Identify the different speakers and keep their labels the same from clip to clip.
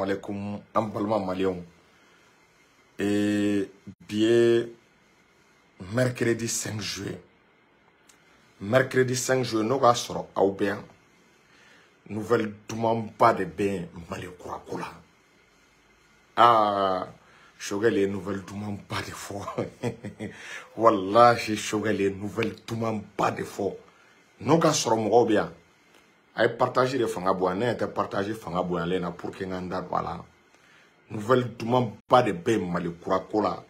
Speaker 1: Alaikum an balima maliyɛnw. Bi ye mercredi 5 juillet. Mercredi 5 juillet n'o k'a sɔrɔ aw bɛ yan. Nouvelle dumanba de bɛ yen Mali kura ko la. Aa, Choguel ye nouvelle dumanba de fɔ. Wallahi Choguel ye nouvelle dumanba de fɔ. N'o k'a sɔrɔ mɔgɔw bɛ yan. A ye partage de fanga bonya, ne yɛrɛ tɛ partage fanga bonyalen na pour que n ka n da don a la. Nouvelle dumanba de bɛ yen Mali kura ko la.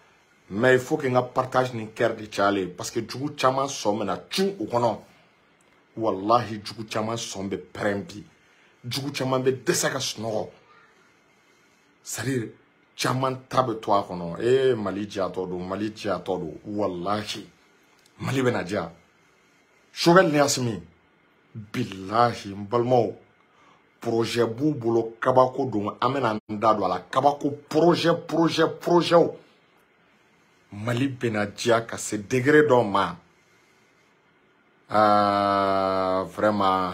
Speaker 1: Mais il faut que n ka partage ni cœur de cayalen parce que jugu caman sɔn bɛna cun u kɔnɔ. Wallahi jugu caman sɔn bɛ pɛrɛn bi. Jugu caman bɛ dɛsɛ ka sunɔgɔ. C'est-à-dire caman ta bɛ to a kɔnɔ. Ee Mali diyatɔ don, Mali diyatɔ don. Wallahi Mali bɛna diya. Choguel ni Assimi, billahi n balimaw, projet b'u bolo kabako don, an bɛna n da don a la. Kabako projet projet projet Mali bɛna diya ka se degré dɔ ma. Vraiment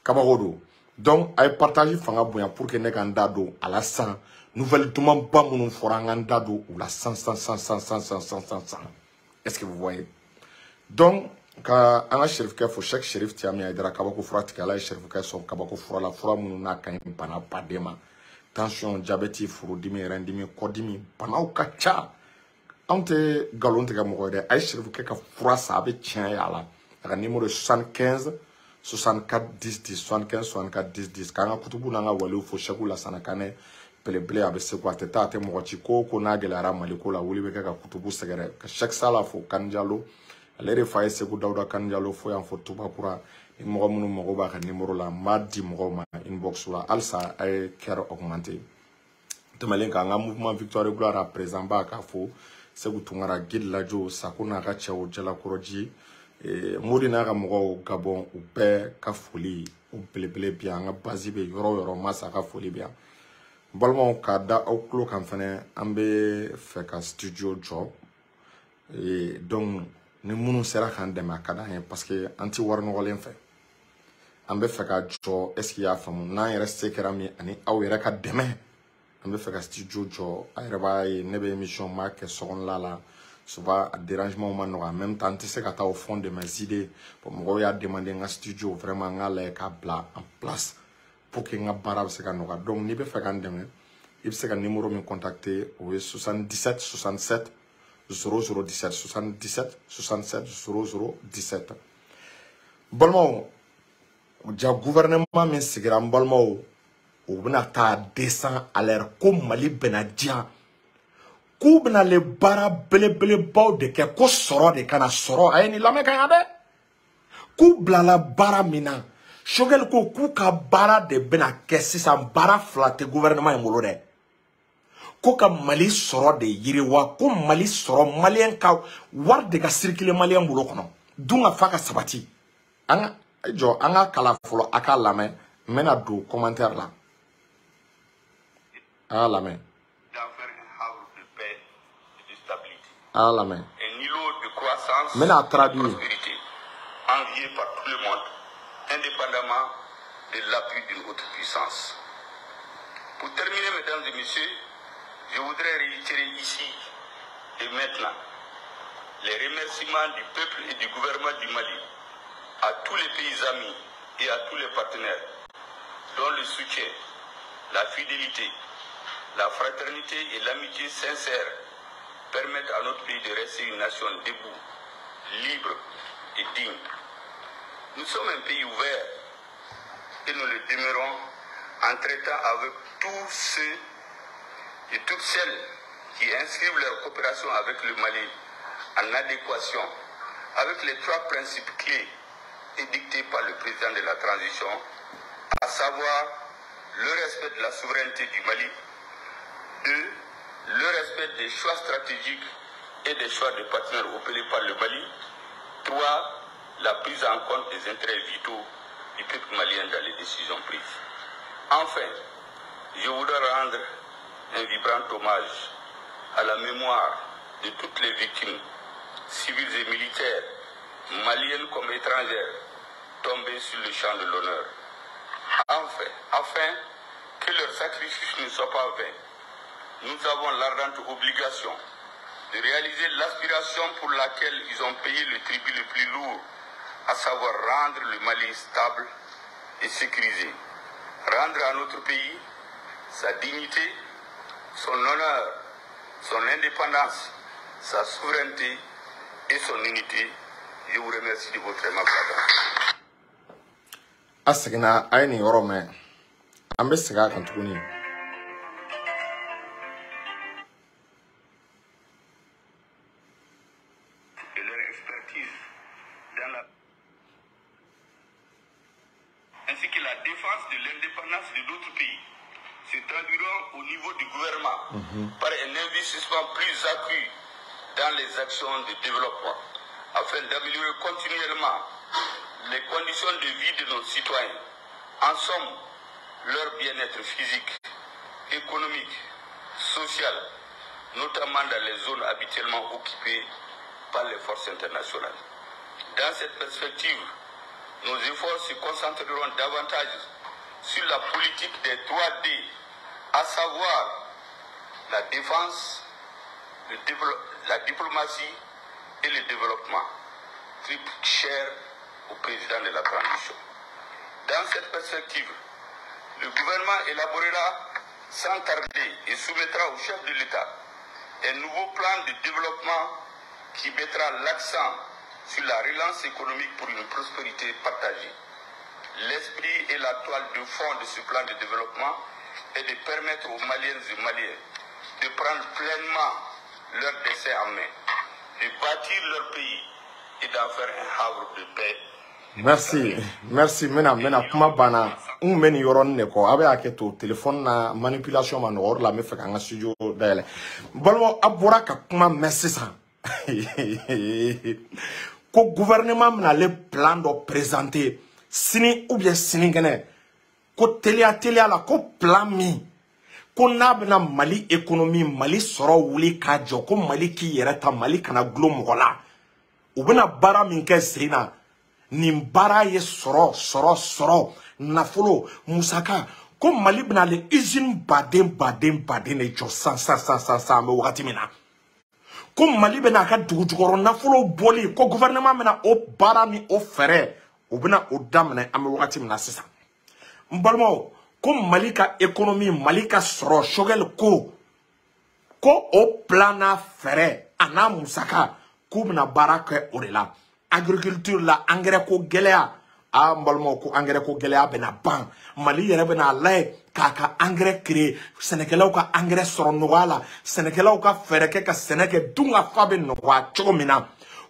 Speaker 1: kabako don. Donc a ye partage fanga bonya pour que ne ka n da don a la sisan. Nouvelle dumanba minnu fɔra, an ka n da don u la san san san san san san san san san. Est-ce que vous voyez? Donc ka an ka Cherifkɛ fo, Cheikh Cherif Tiami Haidara, kabako fura tigɛ. Ala ye Cherifkɛ sɔn kabako fura la, fura minnu n'a ka ɲi bana baden ma. Tension, diabète, furudimi, rɛndimi, kɔdimi, banaw ka ca. Anw tɛ nkalon tigɛ mɔgɔ ye dɛ. A ye Cherifkɛ ka fura san, a bɛ tiɲɛ y'a la. A ka numéro ye 75 64 10 10, 75 64 10 10. K'an ka kutubu n'an ka waliw fo, Cheikh Lasana Kanɛ belebele, a bɛ segu, a tɛ taa, a tɛ mɔgɔ ci. Ko o ko n'a gɛlɛyara Mali ko la, wuli bɛ kɛ ka kutubu sɛgɛrɛ. Ka Cheikh Sala fo, Kanjalo, ale de fa ye Segu Dawuda Kanjalo fo yan fo Tubakura. Ni mɔgɔ minnu mago b'a ka numéro la, n b'a di mɔgɔw ma inbox la. Halisa a ye cœur augmenter. Tɛmɛlen kan, an ka mouvement Victoire Gloire a président ba k'a fo, Segu Tunkara, Guide Lajo, Sako n'a ka cɛw, Jalakɔrɔji, Modi n'a ka mɔgɔw, Gabon, u bɛɛ ka foli o belebele bi yan. An ka base bɛ yɔrɔ o yɔrɔ, Masa ka foli bi yan. N balimaw, k'a da aw tulo kan fɛnɛ, an bɛ fɛ ka studio jɔ. Donc ni minnu sera k'an dɛmɛ, a ka d'an ye parce que an ti wari nɔgɔlen fɛ. An bɛ fɛ ka jɔ, est ce que i y'a faamu? N'an yɛrɛ se kɛra min ani aw yɛrɛ ka dɛmɛ, an bɛ fɛ ka studio jɔ. A yɛrɛ b'a ye, ne bɛ émission m'a kɛ sokɔnɔla la souvent, a dérangement ma nɔgɔ. En même temps, n tɛ se ka taa au fond de mes idées. Bon, mɔgɔw y'a demandé n ka studio, vraiment n k'a lajɛ k'a bila en place pour que n ka baara bɛ se ka nɔgɔya. Donc n'i bɛ fɛ ka n dɛmɛ, i bɛ se ka numéro min contacter, o ye 77 67 00 17, 77 67 00 17. Balimaw, ja gouvernement min sigira, n balimaw, u bɛna taa 200 à l'heure ko Mali bɛna diya, k'u bɛna le baara belebelebaw de kɛ, ko sɔrɔ de kana sɔrɔ. A ye nin lamɛn ka ɲa dɛ. K'u bilala baara min na, Choguel ko k'u ka baara de bɛna kɛ sisan. Baara fila tɛ gouvernement in bolo dɛ, ko ka Mali sɔrɔ de yiriwa, ko Mali sɔrɔ, maliyɛn ka wari de ka circuler maliyɛn bolo kɔnɔ, dun ka fa ka sabati. An ka jɔ, an ka kalan fɔlɔ, a k'a lamɛn. N bɛna don commentaire la, a y'a lamɛn.
Speaker 2: D'en faire un havre de paix et de stabilité.
Speaker 1: A y'a lamɛn.
Speaker 2: Un îlot de croissance
Speaker 1: N bɛna
Speaker 2: et de
Speaker 1: traduire.
Speaker 2: prospérité, envié par tout le monde, indépendamment de l'appui d'une autre puissance. Pour terminer, mesdames et messieurs, je voudrais réitérer ici et maintenant les remerciements du peuple et du gouvernement du Mali à tous les pays amis et à tous les partenaires dont le soutien, la fidélité, la fraternité et l'amitié sincère permettent à notre pays de rester une nation debout, libre et digne. Nous sommes un pays ouvert et nous le demeurons en traitant avec tous ceux et toutes celles qui inscrivent leur coopération avec le Mali en adéquation avec les trois principes clés édictés par le président de la transition, à savoir le respect de la souveraineté du Mali, deux, le respect des choix stratégiques et des choix de partenaires opérés par le Mali, trois, la prise en compte des intérêts vitaux du peuple malien dans les décisions prises. Enfin, je voudrais rendre un vibrant hommage à la mémoire de toutes les victimes, civiles et militaires, maliennes comme étrangères, tombées sur le champ de l'honneur. Enfin, afin Que leur sacrifice ne soit pas vain. Nous avons l'ardente obligation de réaliser l'aspiration pour laquelle ils ont payé le tribut le plus lourd, à savoir rendre le Mali stable et sécurisé, rendre à notre pays sa dignité, son honneur, son indépendance, sa souveraineté et son unité. Je vous remercie de votre aimable attention.
Speaker 1: A seginna a ye nin yɔrɔ mɛn, an bɛ segin a kan tuguni.
Speaker 2: Et leur expertise dans la ainsi que la défense de l'indépendance de d'autres pays se traduiront au niveau du gouvernement par un investissement plus accru dans les actions de développement afin d'améliorer continuellement les conditions de vie de nos citoyens. En somme, leur bien-être physique, économique, social, notamment dans les zones habituellement occupées par les forces internationales. Dans cette perspective, nos efforts se concentreront davantage sur la politique des 3D, à savoir la défense, la diplomatie et le développement, triple cher au président de la transition. Dans cette perspective, le gouvernement élaborera sans tarder et soumettra au chef de l'État un nouveau plan de développement qui mettra l'accent sur la relance économique pour une prospérité partagée. L'esprit et la toile de fond de ce plan de développement est de permettre aux Maliennes et Maliens de prendre pleinement leur destin en main, de bâtir leur pays et d'en faire un havre de paix.
Speaker 1: Merci, merci. Mena kuma banna. N bɛ nin yɔrɔnin de kɔ. A bɛ hakɛ to téléphone na manipulation ma nɔgɔ, o de la n bɛ fɛ k'an ka studio dayɛlɛ. N balimaw, a bɔra ka kuma mɛn sisan. Ko gouvernement bɛna ale plan dɔ présenter sini ou bien sinikɛnɛ. Ko teliya teliya la, ko plan min ko n'a bɛna Mali économie, Mali sɔrɔ wuli k'a jɔ, ko Mali k'i yɛrɛ ta, Mali kana gulon mɔgɔ la. U bɛna baara min kɛ sen na, nin baara ye sɔrɔ sɔrɔ sɔrɔ, nafolo, musaka, ko Mali bɛna ale usine baden baden baden de jɔ san san san san san an bɛ wagati min na. Ko Mali bɛna a ka dugujukɔrɔ nafolo bɔli, ko gouvernement bɛna o baara ni o fɛɛrɛ, u bɛna o daminɛ an bɛ wagati min na sisan. N balimaw, ko Mali ka économie, Mali ka sɔrɔ, Choguel ko o plan n'a fɛɛrɛ a n'a musaka, k'u bɛna baara kɛ o de la. Agriculture la, engrais ko gɛlɛya, a n balimaw, ko engrais ko gɛlɛya bɛna ban. Mali yɛrɛ bɛna a lajɛ k'a ka engrais créer, sɛnɛkɛlaw ka engrais sɔrɔ nɔgɔya la, sɛnɛkɛlaw ka fɛɛrɛ kɛ ka sɛnɛ kɛ, dun ka fa bɛ nɔgɔya cogo min na.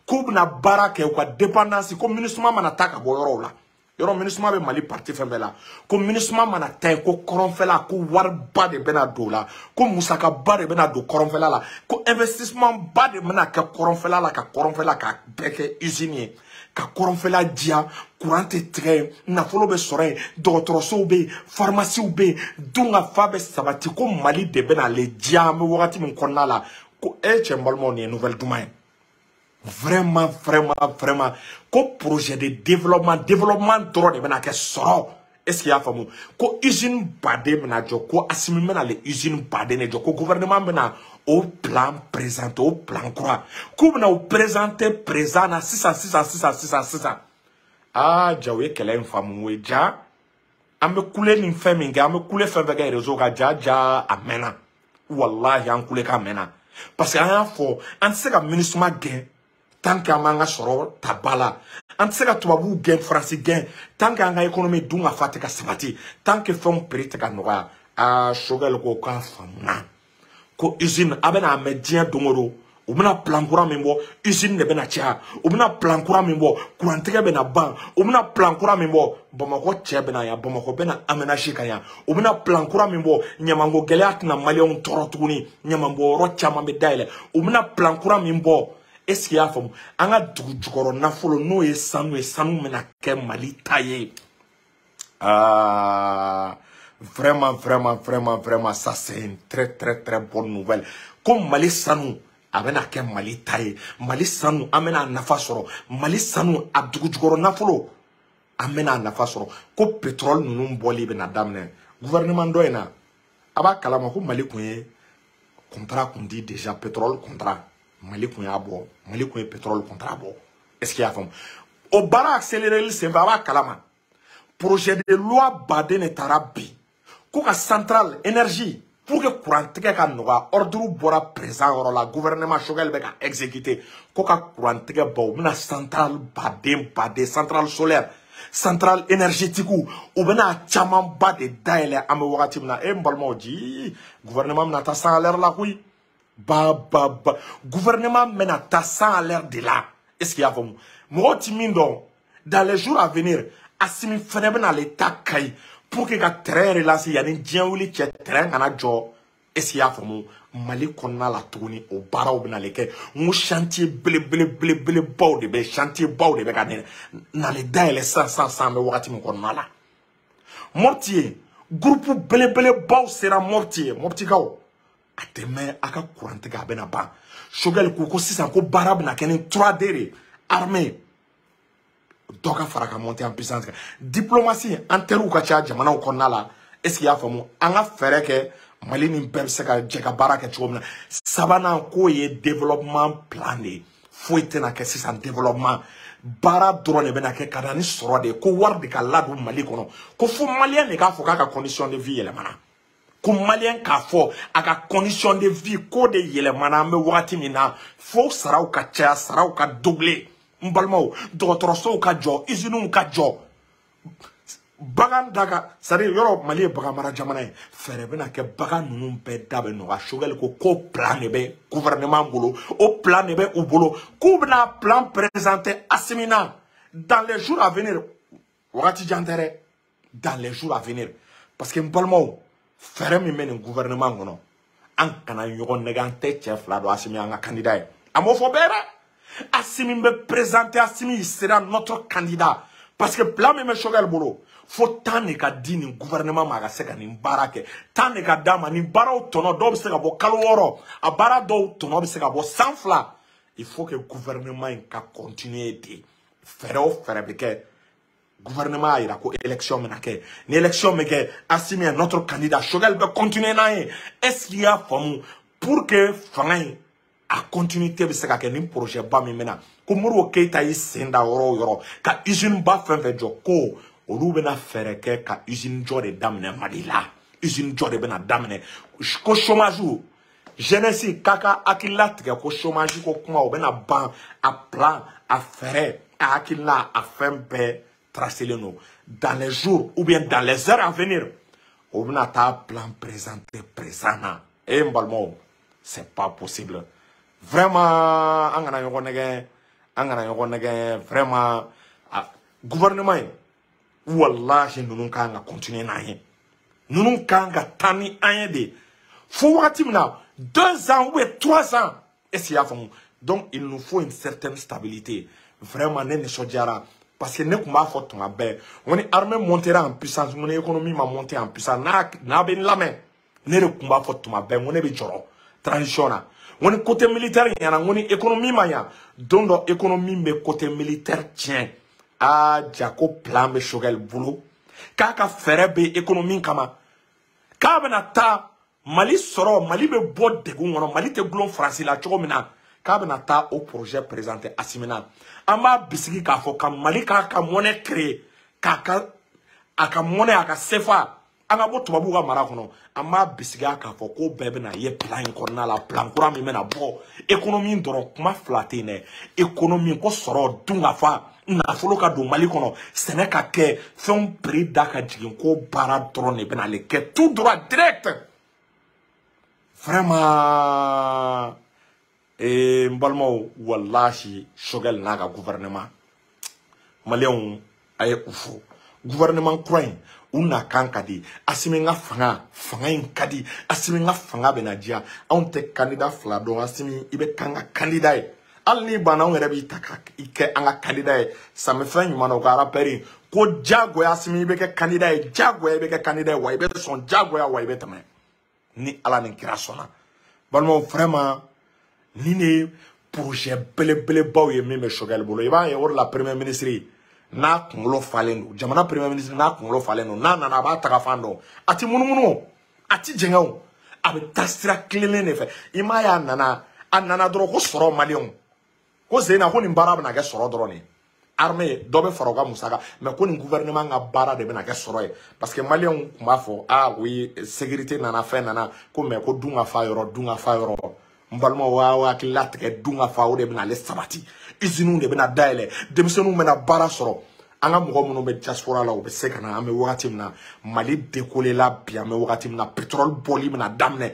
Speaker 1: K'u bɛna baara kɛ u ka dépendance, ko MINUSMA mana taa ka bɔ yɔrɔw la. Yɔrɔ MINUSMA bɛ Mali parti fɛn bɛɛ la. Ko MINUSMA mana taa yen, ko kɔrɔnfɛla, ko wariba de bɛna don o la, ko musakaba de bɛna don kɔrɔnfɛla la, ko investissement ba de bɛna kɛ kɔrɔnfɛla la, ka kɔrɔnfɛla ka bɛɛ kɛ usine ye, ka kɔrɔnfɛla diya, courant tɛ tigɛ yen, nafolo bɛ sɔrɔ yen, dɔgɔtɔrɔsow bɛ yen, pharmacies bɛ yen, dun ka fa bɛ sabati, ko Mali de bɛna ale diya an bɛ wagati min kɔnɔna la. Ko e cɛ n balimaw, nin ye nouvelle duman ye. Vraiment, vraiment, vraiment. Ko projet de développement, développement dɔrɔn de bɛna kɛ sɔrɔ. Est-ce qu'il y a faamu? Ko usine baden bɛna jɔ, ko Assimi bɛna le usine baden de jɔ, ko gouvernement bɛna o plan présenter, o plan kura. K'u bɛna o présenter présent na sisan sisan sisan sisan sisan. Ah, ja u ye kɛlɛ in faamu, o ye ja. An bɛ kule ni fɛn min kɛ, an bɛ kule fɛn fɛn kɛ réseau kan, ja ja a mɛnna. Wallahi an kule k'a mɛnna. Parce que an y'a fɔ, an tɛ se ka MINUSMA gɛn tant qu'an m'an ka sɔrɔ ta ba la. An tɛ se ka tubabuw gɛn, Faransi gɛn, tant qu'an ka économie dun ka fa tɛ ka sabati, tant que fɛnw prix tɛ ka nɔgɔya. Ah, Choguel ko k'a faamuna. Ko usine, a bɛna mɛn diɲɛ don o don, u bɛna plan kura min bɔ, usine de bɛna caya. U bɛna plan kura min bɔ, kurantigɛ bɛna ban. U bɛna plan kura min bɔ, Bamakɔ cɛ bɛna yan, Bamakɔ bɛna aménager ka yan. U bɛna plan kura min bɔ, ɲamanko gɛlɛya tɛna Maliyɛnw tɔɔrɔ tuguni, ɲamanbɔyɔrɔ caman bɛ dayɛlɛ. U bɛna plan kura min bɔ, est-ce qu'il y a faamu? An ka dugu jukɔrɔ nafolo n'o ye sanu ye, sanu bɛna kɛ Mali ta ye. Ah, vraiment, vraiment, vraiment, vraiment, ça c'est une très, très, très bonne nouvelle. Ko Mali sanu a bɛna kɛ Mali ta ye. Mali sanu an bɛna a nafa sɔrɔ. Mali sanu a dugu jukɔrɔ nafolo an bɛna a nafa sɔrɔ. Ko pétrole ninnu bɔli bɛna daminɛ. Gouvernement dɔ in na, A b'a kalama ko Mali kun ye contrat kun di déjà, pétrole contrat. Mali kun y'a bɔ, Mali kun ye pétrole contrat bɔ. Est-ce qu'il y'a faamu? O baara accéléré senfɛ, a b'a kalama. Projet de loi baden de taara bi ko ka centrale énergie pour que courant tigɛ ka nɔgɔya. Ordre bɔra président yɔrɔ la, gouvernement Choguel bɛ ka exécuter ko ka courant tigɛ ba, u bɛna centrale baden baden, centrale solaire, centrale énergétique, u bɛna camanba de dayɛlɛ. An bɛ wagati min na, e n balimaw, ji gouvernement bɛna taa 100 à l'heure la koyi. Ba ba ba, gouvernement bɛna taa 100 à l'heure de la. Est-ce qu'il y a faamu? Mɔgɔw ti min dɔn, dans les jours à venir, Assimi fɛnɛ bɛna ale ta Kayi pour que ka train relancer yanni diɲɛ wuli cɛ, train kana jɔ. Est-ce qu'il y'a faamu? Mali kɔnɔna la tuguni, o baaraw bɛna ale kɛ. N ko chantier belebele belebelebaw de bɛ, chantier baw de bɛ ka nale dayɛlɛ sisan sisan sisan. An bɛ wagati min kɔnɔna la, Mopti ye groupe belebelebaw sera Mopti ye. Moptikaw, a tɛ mɛn, a ka courant tigɛ a bɛna ban. Choguel ko ko sisan ko baara bɛna kɛ ni 3D de armée, dɔ ka fara ka monter en puissance kan. Diplomatie, an teriw ka ca jamanaw kɔnɔna la. Est ce qu'il y'a faamu? An ka fɛɛrɛ kɛ Mali ni bɛɛ bɛ se ka jɛ ka baara kɛ cogo min na. Sabanan k'o ye développement plan de ye. Foyi tɛna kɛ sisan, développement baara dɔrɔn de bɛna kɛ ka na ni sɔrɔ de ye. Ko wari de ka ladon Mali kɔnɔ, ko fo maliyɛn de k'a fɔ k'a ka condition de vie yɛlɛmana, ko maliyɛn k'a fɔ a ka condition de vie k'o de yɛlɛmana. An bɛ wagati min na, fo saraw ka caya, saraw ka doubler. N balimaw, dɔgɔtɔrɔsow ka jɔ, usines ka jɔ, bagan da ka, c'est à dire yɔrɔ Mali ye bagan mara jamana ye, fɛɛrɛ bɛna kɛ bagan ninnu bɛɛ da bɛ nɔgɔya. Choguel ko ko plan de bɛ gouvernement bolo, o plan de bɛ u bolo, k'u bɛna plan présenter Assimi na dans les jours à venir. Wagati jan tɛ dɛ, dans les jours à venir. Parce que n balimaw, fɛɛrɛ min bɛ nin gouvernement kɔnɔ, an kana ɲɔgɔn nɛgɛ, an tɛ cɛ fila dɔn. Assimi an ka candidat ye, a m'o fɔ bɛɛ dɛ. Assimi bɛ présenter, Assimi sera notre candidat, parce que plan min bɛ Choguel bolo, fo temps de ka di nin gouvernement ma a ka se ka nin baara kɛ. Temps de ka d'a ma. Nin baaraw tɔnɔ dɔw bɛ se ka bɔ kalo 6, a baara dɔw tɔnɔ bɛ se ka bɔ san 2. Il faut que gouvernement in ka continuer de. Fɛɛrɛ o fɛɛrɛ bɛ kɛ, gouvernement y'a yira ko élection bɛna kɛ. Ni élection bɛ kɛ, Assimi est notre candidat, Choguel bɛ continuer n'an ye. Est-ce qu'il y'a faamu? Pour que fanga in a continuité bɛ se ka kɛ, ni projet ba min bɛna, ko Modibo Keyita y'i sen da yɔrɔ o yɔrɔ ka usine ba fɛn fɛn jɔ, ko olu bɛna fɛɛrɛ kɛ ka usine jɔ de daminɛ Mali la. Usine jɔ de bɛna daminɛ. Ko chômage, jeunesse k'a ka hakilila tigɛ, ko chômage ko kuma o bɛna ban. A plan, a fɛɛrɛ, a hakilila, a fɛn bɛɛ tracélen don. Dans les jours ou bien dans les heures à venir, o bɛna taa plan présenter président na. E n balimaw, c'est pas possible vraiment. An kana ɲɔgɔn nɛgɛ, an kana ɲɔgɔn nɛgɛ vraiment. Gouvernement in, wallahi, ninnu kan ka continuer n'an ye, ninnu kan ka taa ni an ye de fo wagati min na, 2 ans ou bien 3 ans. Est-ce qu'il y'a faamu? Donc il nous faut une certaine stabilité vraiment. Ne nisɔndiyara parce que ne tun b'a fɔ tuma bɛɛ, n ko ni armée montera en puissance, n ko ni économie ma monter en puissance, n'a bɛ n lamɛn, ne de tun b'a fɔ tuma bɛɛ, n ko ne bɛ jɔrɔ transition na. N ko ni côté militaire ɲɛna, n ko ni économie ma ɲa, don dɔ économie bɛ côté militaire tiɲɛ. Aa ja, ko plan bɛ Choguel bolo, k'a ka fɛɛrɛ bɛ économie kama, k'a bɛna taa Mali sɔrɔ, Mali bɛ bɔ degun kɔnɔ, Mali tɛ gulon Faransi la cogo min na, k'a bɛna taa o projet présenter Assimi na. An b'a bisigi k'a fɔ ka Mali k'a ka monnaie créer, k'a ka a ka monnaie, a ka CFA, an ka bɔ tubabuw ka mara kɔnɔ. An b'a bisigiya k'a fɔ ko bɛɛ bɛna ye plan in kɔnɔna la, plan kura min bɛna bɔ. Économie dɔrɔn, kuma fila tɛ yen dɛ. Économie ko sɔrɔ, dun ka fa, nafolo ka don Mali kɔnɔ, sɛnɛ ka kɛ, fɛnw prix da ka jigin, ko baara dɔrɔn de bɛna ale kɛ tout droit direct vraiment. Ee n balimaw, walahi, Choguel n'a ka gouvernement, maliyɛnw, a ye u fo. Gouvernement kura in, u na kan ka di Assimi. Ka fanga, fanga in ka di Assimi. Ka fanga bɛna diya. Anw tɛ candidat fila dɔn. Assimi, i bɛ k'an ka candidat ye. Hali n'i banna, anw yɛrɛ b'i ta ka i kɛ an ka candidat ye. Samifɛn ɲuman na, u ka rappeur ko diyagoya, Assimi, i bɛ kɛ candidat ye diyagoya, i bɛ kɛ candidat ye wa i bɛ sɔn diyagoya wa i bɛ tɛmɛ ni Ala ni kira sɔnna. Balimaw, vraiment, ni ne projet belebelebaw ye min bɛ Choguel bolo, i b'a ye o de la premier ministre n'a kunkolo falen don, jamana premier ministre n'a kunkolo falen don, n'a nana a b'a taga fan dɔn, a ti munumunu. A ti jɛngɛ o, a bɛ taa sira tilennen de fɛ. I m'a ye a nana dɔrɔn ko sɔrɔ maliyɛnw ko Zena ko nin baara bɛna kɛ sɔrɔ dɔrɔn de. Armée dɔ bɛ fara u ka musaka, mais ko nin gouvernement ka baara de bɛna kɛ sɔrɔ ye, parce que maliyɛnw tun b'a fɔ ah oui sécurité nana fɛn nana ko mais ko dun ka fa yɔrɔ dun ka fa yɔrɔ. N balimaw y'aw hakili latigɛ dun ka fa o de bɛna ale sabati, usines de bɛna dayɛlɛ, denmisɛnninw bɛna baara sɔrɔ. An ka mɔgɔ minnu bɛ diaspora la u bɛ se ka na. An bɛ wagati min na Mali décollé la bi, an bɛ wagati min na pétrole bɔli bɛna daminɛ,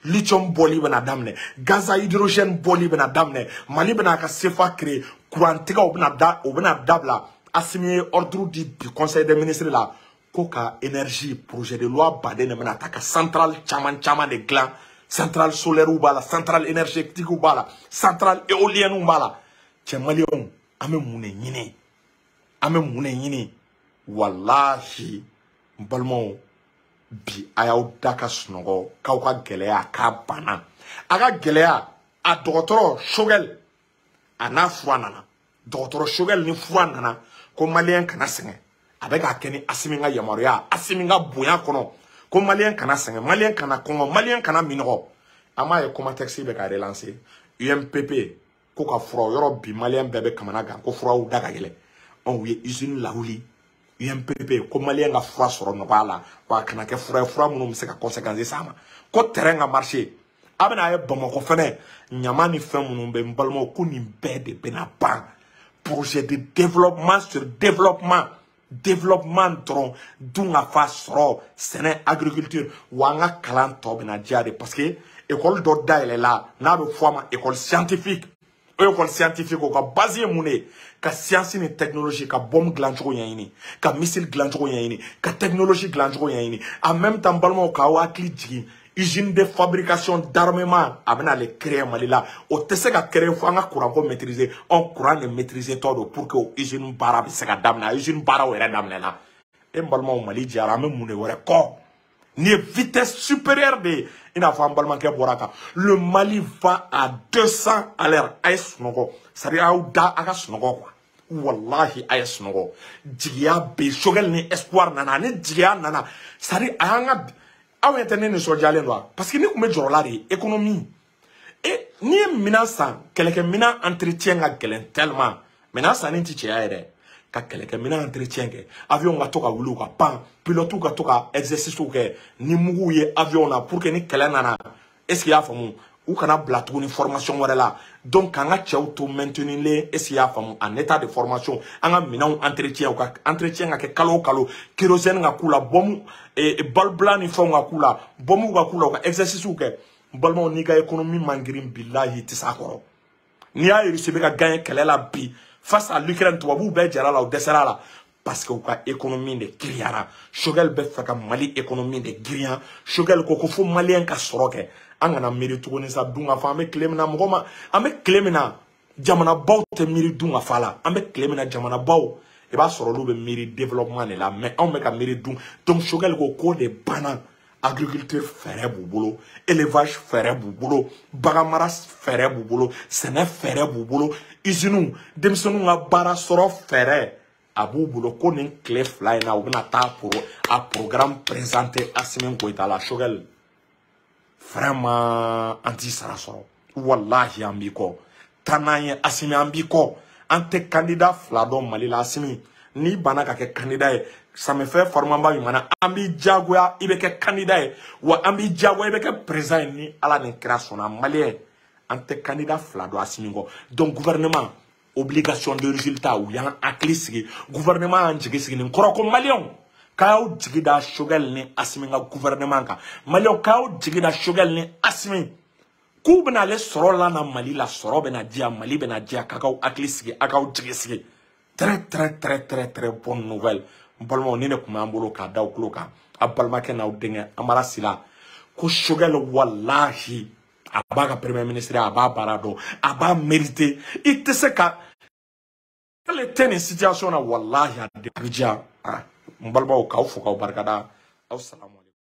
Speaker 1: lithium bɔli bɛna daminɛ, gaz à hydrogène bɔli bɛna daminɛ, Mali bɛna a ka CFA créer, kurantigɛw bɛna da o bɛna dabila. Assimi ye ordre di bi conseil des ministres la ko ka énergie projet de loi baden de bɛna ta ka centrale caman caman de dilan, centrale solaire b'a la, centrale énergétique b'a la, centrale éolienne b'a la. Cɛ maliyɛnw, an bɛ mun de ɲini? An bɛ mun de ɲini? Walahi n balimaw, bi a y'aw da ka sunɔgɔ k'aw ka gɛlɛya k'a banna. A ka gɛlɛya a dɔgɔtɔrɔ Choguel a n'a fura nana, dɔgɔtɔrɔ Choguel ni fura nana ko maliyɛn kana sɛgɛn. A bɛ k'a kɛ ni Assimi ka yamaruya, Assimi ka bonya kɔnɔ, ko maliyɛn kana sɛgɛn, maliyɛn kana kɔngɔ, maliyɛn kana minɔgɔ. An b'a ye Comatex bɛ ka relancer, UMPP ko ka fura yɔrɔ bi maliyɛn bɛɛ bɛ kamana gan ko furaw da ka gɛlɛn. U ye usine lawuli UMPP ko maliyɛn ka fura sɔrɔ nɔgɔya la, wa a kana kɛ fura ye fura minnu bɛ se ka conséquence s'a ma, ko terrain ka marché. A bɛna ye Bamakɔ fɛnɛ ɲama ni fɛn minnu bɛ n balimaw ko nin bɛɛ de bɛna ban. Projet de développement sur développement, développement dɔrɔn, dun ka fa sɔrɔ, sɛnɛ, agriculture. Wa an ka kalan tɔ bɛna diya de, parce que école dɔ dayɛlɛla n'a bɛ fɔ a ma école scientifique. O école scientifique o ka base ye mun de ye? Ka science ni technologie, ka bombe dilancogo ɲɛɲini, ka missile dilancogo ɲɛɲini, ka technologie dilancogo ɲɛɲini. En même temps balimaw, k'aw hakili jigin, usine de fabrication d'armement a bɛna ale créer Mali la. O tɛ se ka créer fo an ka courant ko maîtriser. Anw courant de maîtriser tɔ don pour que o usine baara bɛ se ka daminɛ. A usine baaraw yɛrɛ daminɛna. E n balimaw, Mali jara, an bɛ mun de wɛrɛ kɔ? Nin ye vitesse supérieure de ye. I n'a fɔ an balimakɛ bɔra kan, le Mali va à 200 à l'heure. A ye sunɔgɔ, c'est à dire aw da a ka sunɔgɔ quoi. Wallahi a ye sunɔgɔ, jigiya bɛ yen. Choguel ni espoir nana, ani jigiya nana, c'est à dire a y'an ka aw ɲɛ tɛ ne nisɔndiyalen don wa? Parce que ne tun bɛ jɔrɔ la de économie. E n'i ye minɛn san, kɛlɛkɛminɛn entretien ka gɛlɛn tellement. Minɛn sanni ti cɛya ye dɛ, ka kɛlɛkɛminɛn entretien kɛ, avion ka to ka wuli u ka pan, pilote ka to ka exercice kɛ ni muguw ye avion na pour que ni kɛlɛ nana, est ce que i y'a faamu, u kana bila tuguni formation wɛrɛ la. Donc k'an ka cɛw to maintenir, est ce que i y'a faamu, en état de formation, an ka minɛnw entretien, u ka entretien ka kɛ kalo o kalo, kérosène ka k'u la, bombe balle blanc ni fɛnw ka k'u la, bombe ka k'u la, u ka exercice kɛ. N balimaw, n'i ka économie man girin, bilahi i tɛ s'a kɔrɔ. N'i y'a Russie bɛ ka gagner kɛlɛ la bi face à l'Ukraine, tubabuw bɛɛ jara la, u dɛsɛra la, parce que u ka économie de giriyara. Choguel bɛ fɛ ka Mali économie de girinya. Choguel ko ko fo maliyɛn ka sɔrɔ kɛ. An kana miiri tuguni sa dun ka fa. An bɛ tile min na, mɔgɔ ma, an bɛ tile min na jamanabaw tɛ miiri dun ka fa la. An bɛ tile min na jamanabaw, i b'a sɔrɔ olu bɛ miiri développement de la, mais anw bɛ ka miiri dun. Donc Choguel ko k'o de banna. Agriculture fɛɛrɛ b'u bolo, élevage fɛɛrɛ b'u bolo, baganmara fɛɛrɛ b'u bolo, sɛnɛ fɛɛrɛ b'u bolo, usines, denmisɛnninw ka baara sɔrɔ fɛɛrɛ a b'u bolo. Ko nin tile fila in na u bɛna taa a programme présenter Assimi Goïta la. Choguel, vraiment an t'i sara sɔrɔ, walahi an b'i kɔ. Taa n'an ye Assimi, an b'i kɔ. An tɛ candidat fila dɔn Mali la. Assimi, n'i banna ka kɛ candidat ye, samefɛ farimaba ɲuman, an b'i diyagoya i bɛ kɛ candidat ye, wa an b'i diyagoya i bɛ kɛ président ye ni Ala ni kira sɔnna. Maliyɛn, an tɛ candidat fila dɔn Assimi kɔ. Donc gouvernement, obligation de résultat, u y'an hakili sigi, gouvernement y'an jigi sigi. Nin kɔrɔ ko maliyɛnw k'a y'aw jigi da Choguel ni Assimi ka gouvernement kan. Maliyɛnw, k'a y'aw jigi da Choguel ni Assimi k'u bɛna ale sɔrɔ la na Mali la, sɔrɔ bɛna diya, Mali bɛna diya. K'a k'aw hakili sigi, a k'aw jigi sigi. Très très très très très bonne nouvelle. N balimaw, ni ne tun b'an bolo k'a da aw tulo kan, a balimakɛ n'aw denkɛ Amara Sila ko Choguel, walahi a b'a ka premier ministre, a b'a baara dɔn, a b'a mérité. I tɛ se ka ale tɛ nin situation na, walahi a bɛ diya. N balimaw, k'aw fo k'aw barikada, aw salamu.